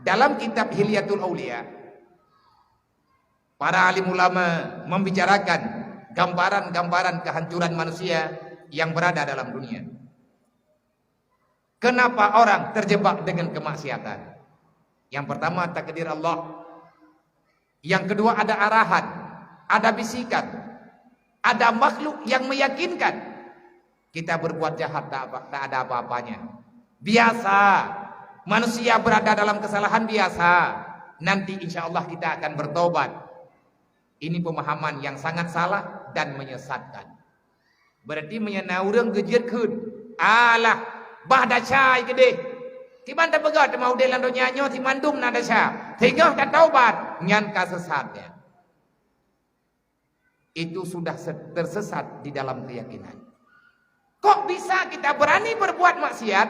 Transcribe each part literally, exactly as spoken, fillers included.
Dalam kitab Hilyatul Auliya, para alim ulama membicarakan gambaran-gambaran kehancuran manusia yang berada dalam dunia. Kenapa orang terjebak dengan kemaksiatan? Yang pertama, takdir Allah. Yang kedua, ada arahan, ada bisikan, ada makhluk yang meyakinkan. Kita berbuat jahat tak apa, tak ada apa-apanya. Biasa. Manusia berada dalam kesalahan biasa. Nanti insya Allah kita akan bertobat. Ini pemahaman yang sangat salah dan menyesatkan. Berarti meunyoe na ureuëng geujeuet kheun, "Alah, bah dasya keudeh. Kiban tapeugah teuma udeb lam donya nyoe simandum na dasya. Singoh tataubat," nyan ka sesat nyan. Itu sudah se-, tersesat di dalam keyakinan. Kok bisa kita berani berbuat maksiat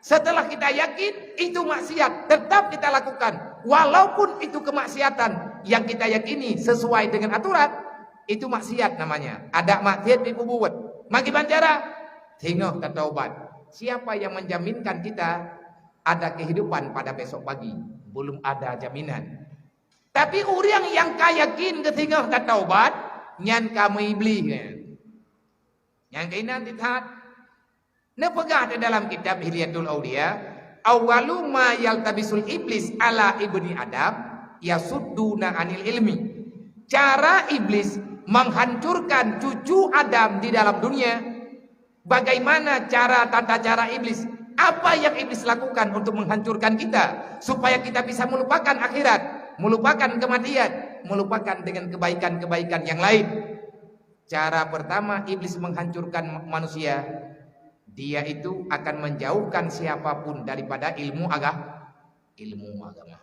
setelah kita yakin itu maksiat, tetap kita lakukan, walaupun itu kemaksiatan yang kita yakini sesuai dengan aturan, itu maksiat namanya. Ada maksiat diperbuat. Bagaimana cara? Singoh tataubat. Siapa yang menjaminkan kita ada kehidupan pada besok pagi? Belum ada jaminan. Tapi ureuëng nyang ka yakin geusingoh tataubat, nyan ka meuiblih nyan. Nyang keunan tithat. Neupeugah di dalam kitab Hilyatul Auliya, "Awwalu ma yaltabisul iblis ala ibni Adam yasudduna anil ilmi." Cara iblis menghancurkan cucu Adam di dalam dunia. Bagaimana cara, tata cara iblis? Apa yang iblis lakukan untuk menghancurkan kita supaya kita bisa melupakan akhirat, melupakan kematian, melupakan dengan kebaikan-kebaikan yang lain? Cara pertama iblis menghancurkan ma-, manusia, dia itu akan menjauhkan siapapun daripada ilmu aga-, ilmu agama.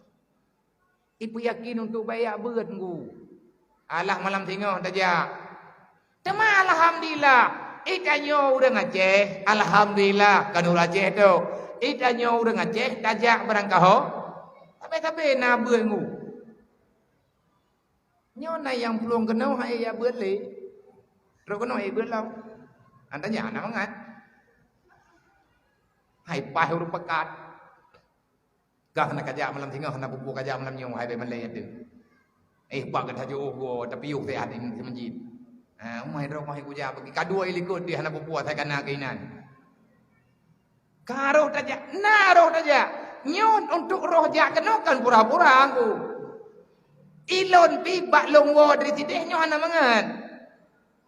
Ipeuyakin untuk bak jak beuet nggu. Alah malam singoh tajak. Teuma alhamdulillah, itanyoe ureuëng Aceh, alhamdulillah, kan ureuëng Aceh tu. Itanyoe ureuëng Aceh tajak barangkaho. Tapi-tapi na beuet nggu. Nyoe na nyang plueng keunoe hai jak beuet lé. Trok keunoe hai beuet lom. Antanya anak mangat. Hai paih ureuëng pekat. Gah na kajak malam singoh, na pupuk kajak malam nyoe, hai bèk malèe ateueh. Eh, bak geudah jiôh goe, tapi yôh sehat ini si masjid. Ha, umai droe mai kuja bagi kadua ilikot di hana pupuk asai kana keuinan. Ka roh tajak, na roh tajak. Nyoe untuk roh jak keunoe kan pura-pura angku. Ilôn pi bak lôn woe dari sideh nyoe hana mangat.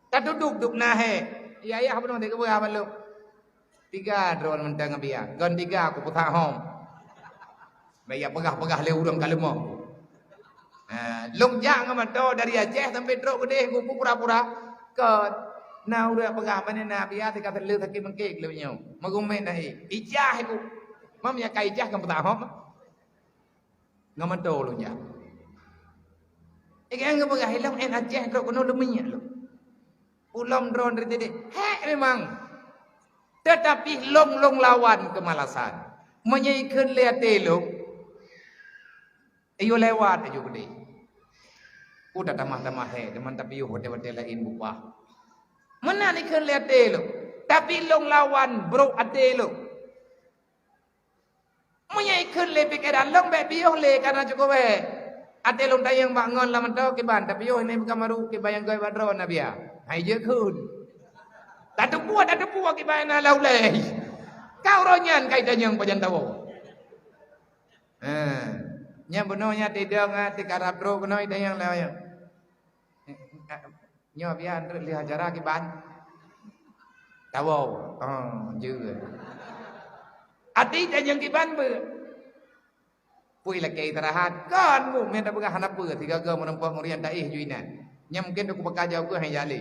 Tatuduk-duk na he. Ya, ya, beunong teukeubeuah balok. Tiga droe mantong ngon biya. Gon tiga aku putak hom. Baya peugah-peugah lé ureuëng ka leumoh. Ha, lôn jak ngon moto dari Aceh sampai trok keudeh, kupu pura-pura. Kon na ureuëng peugah bak na biya tika teuleu sakit mengkek lé nyoe. Meugumét na i. Ijah iku. Mam ya ka ijah kan putak hom. Ngon moto lôn jak. Ikan geupeugah ilong en Aceh trok keunoe leuminyak lôn. Ulôn droe dari tadi, hek memang. Tetapi lôn, lôn lawan kemalasan. Meunyoe ikheun lé até lôn, iyo lewat aju gede. Udah tamah-tamah hek, teman tapi yuh watée-watée lain bupah. Meunan ikheun lé até lôn. Tapi lôn lawan brok até lôn. Meunyoe ikheun lé pikeran lôn, bèk piôh lé, kana cukup bèk. Até lôn tayang bak ngon lam mantong kiban, tapi yoh ini bukan maru kiban nyang goi bak droe na biya. Hai jeuet kheun. Tateupeue, tateupeue kiban na lau lé. Kau roh nyan kai tanyong pajan tawoe. Ha. Nyang bunoe nyan tidong, ah, tikarab trok keunoe tanyong lawang. Nyoe bian rot lheueh acara kiban. Tawoe. Oh, jeuet. Até tajang kiban beuet. Pui lakée istirahat. Kon mukmin tapeugah hana peue, sigaga meureumpok ngurian taéh ju inan. Nyang mungken teuk baka jauh keuh hai jale.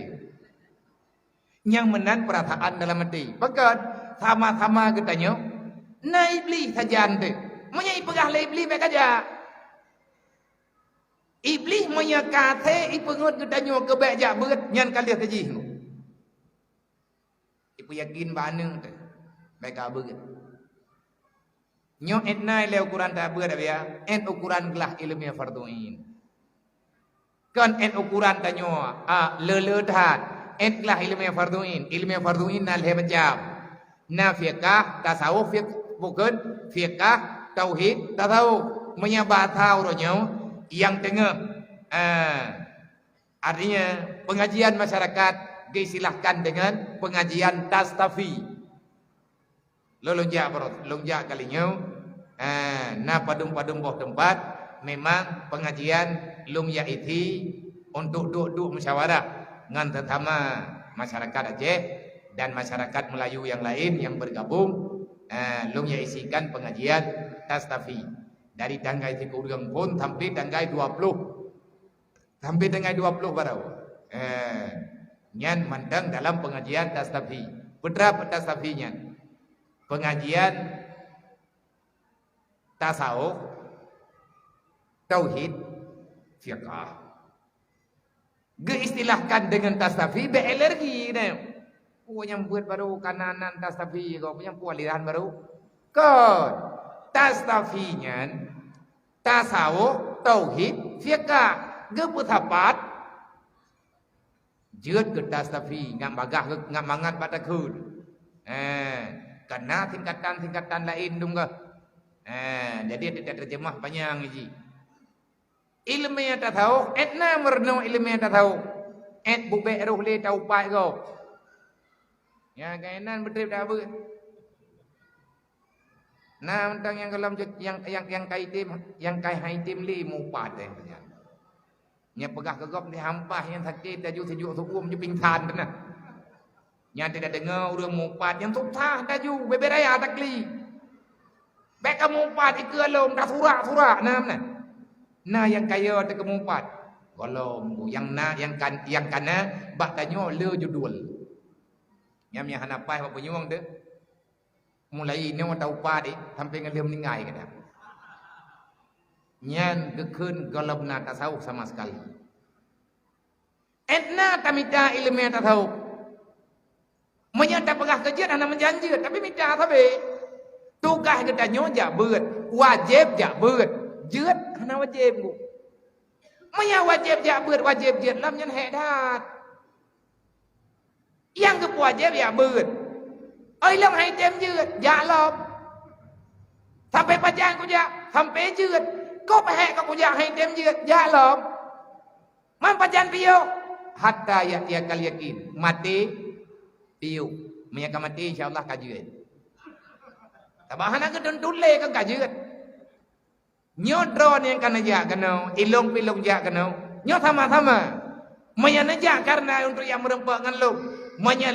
Nyang meunan peurasaan dalam até. Pakon? Sama-sama geutanyoe na Iblih sajan teuh. Meunyoe ipeugah lé Iblih bèk kajak. Iblih meunyoe ka asée ipeungeut geutanyoe keu bèk jak beuet, nyan ka lheueh keu jih. Ipeuyakin bak aneuëk teuh, bèk ka beuet. Nyoe ét nai lé ukuran tabeuet, abiya, ét ukuran glah iéleumé fardhu ain. Kon ét ukuran tanyoe, a, le-le that, ét glah iéleumé fardhu ain. Iéleumé fardhu ain na lhée macam. Na fiqah, tasawuf, fiq-, bukon, fiqah, tauhid, tasawuf. Meunyoe bahasa uroe nyoe nyang teungoh, eh, artinya pengajian masyarakat diistilahkan dengan pengajian tastafi. Lôn, lôn jak baroe, lôn jak kali nyoe, eh, na padum-padum boh teumpat, memang pengajian lôn jak isi untuk duek-duek musyawarah ngon sesama masyarakat Aceh dan masyarakat Melayu yang lain yang bergabung, eh, lôn jak isikan pengajian tastafi. Dari tanggai sikureueng phon sampai tanggai dua puluh. Sampai tanggai dua puluh baroe. Eh, nyan mantong dalam pengajian tastafi. Peue teuma tastafi nyan? Pengajian tasawuf, tauhid, fiqah. Geuistilahkan dengan tastafi, bèk alergi nyan. Oh, nyang beuet baroe kana nan tastafi, kok nyang peue aliran baroe? Kon. Tastafi nyan tasawuf, tauhid, fiqah. Geupeusapat, jeuet keu tastafi, ngat bagah, ngat mangat bak takheun. Eh, kana singkatan-singkatan laén dum geuh. Eh, jadi teuteurjeumah panyang jih. Ileumèe tasawuf, 'et na meurunoe ileumèe tasawuf. 'Et bubèk roh lé taupat gob. Nyang keunan beutrép dak beuet. Na mantong nyang gohlom nyang, nyang, nyang kai tem, nyang kai hai tem lé mupat, eh, nyan. Nyang peugah keu gob di hampah nyang sakét, laju sijuek seuuem ju pingsan teuna. Nyan teudeungoe ureueng mupat nyang susah laju, bèe-bèe raya takli. Bèk kamoe mupat ikeue lom, tasurak-surak na meunan. Na nyang kayèe teuh kamoe mupat. Gohlom, nyang na, nyang kan, nyang kana bak tanyoe le judul. Nyang, nyang hana paih bak punyueng teuh. Mulai inoe taupat deh, sampai ngon lheueh meuninggai kadang. Nyan geukheun gohlom na tasawuf sama sekali. 'Et na tamita ileumèe tasawuf. Meunyoe tapeugah keu jeuet hana meujan jeuet, tapi mita sabe. Tugaih geutanyoe jak beuet, wajéb jak beuet. Jeuet hana wajéb, Bu. Meunyoe wajéb jak beuet, wajéb jeuet lom nyan hék that. Nyang geupeuwajéb jak beuet. Oi lôn hai tem jeuet, jak lom. Sampai pajan kujak, sampai jeuet. Kok peuhék kok kujak hai tem jeuet, jak lom. Man pajan piôh, hatta ya'tiyakal yakin, maté piôh. Meunyoe ka maté, insya Allah ka jeuet. Sabab hana geutuntut lé keu ka jeuet. Nyoe droeneuh nyang ka neujak keunoe, ilôn pih lôn jak keunoe. Nyoe sama-sama. Meunyoe neujak kareuna untuk jak meureumpok ngon lôn, meunyoe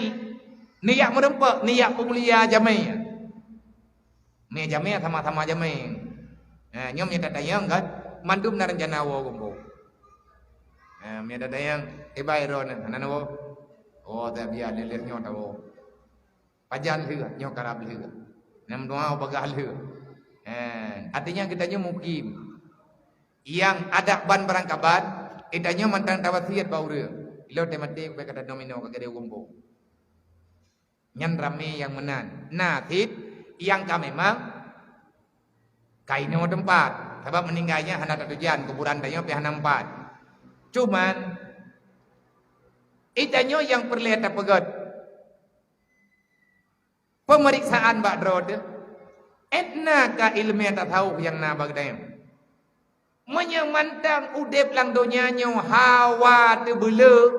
neujak meureumpok, neujak peumulia jamé. Mé jamé sama-sama jamé. Ha, nyoe meunyoe tatanyong kan, mandum na rencana woe geumpông. Ha, meunyoe tatanyong, "Eh, bai droeneuh, hana na woe?" "Oh, tak biar, lé-lé nyoe tawoe." Pajan lheueh, nyoe karab lheueh. Nyang meudoa bagah lheueh. Eh, artinya geutanyoe mukim. Nyang adak ban barangkaban, geutanyoe mantong tawasiet bak ureueng. Ilôn teuh maté, bèk ka tadomino ka keudéh geumpông. Nyan ramé nyang meunan. Na cit nyang ka memang ka inoe teumpat. Sabab meuninggai nyan hana tatujan, kuburan tanyoe pih hana teumpat. Cuman, geutanyoe nyang peureulèe tapeugöt. Peumeriksaan bak droe teuh, 'et na ka ileumèe tasawuf nyang na bak geutanyoe. Meunyoe mantong udép lam donya nyoe hawa teubeuleu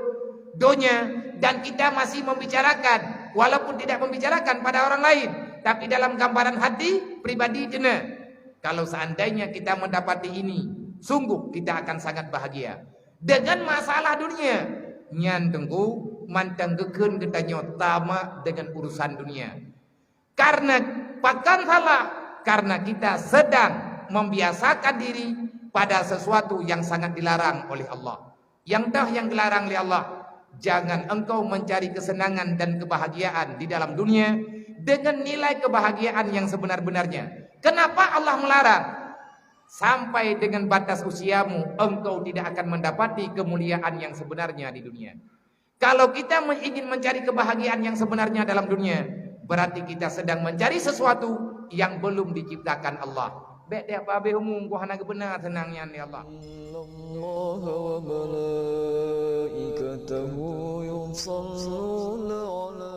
donya dan kita masih membicarakan, walaupun tidak membicarakan pada orang lain, tapi dalam gambaran hati pribadi teuh na. Kalau seandainya kita mendapati ini, sungguh kita akan sangat bahagia. Dengan masalah dunia, nyan teungku mantong geukheun geutanyoe tamak dengan urusan dunia. Karena pakon salah, karena kita sedang membiasakan diri pada sesuatu yang sangat dilarang oleh Allah. Nyang toh nyang geularang lé Allah, "Jangan engkau mencari kesenangan dan kebahagiaan di dalam dunia dengan nilai kebahagiaan yang sebenar-benarnya." Kenapa Allah melarang? Sampai dengan batas usiamu, engkau tidak akan mendapati kemuliaan yang sebenarnya di dunia. Kalau kita me-, ingin mencari kebahagiaan yang sebenarnya dalam dunia, berarti kita sedang mencari sesuatu yang belum diciptakan Allah. Bèk tiep habéh umu, ku hana geubeuna seunang nyan, ya Allah. Innallaha wa malaikatahu yusalluna ala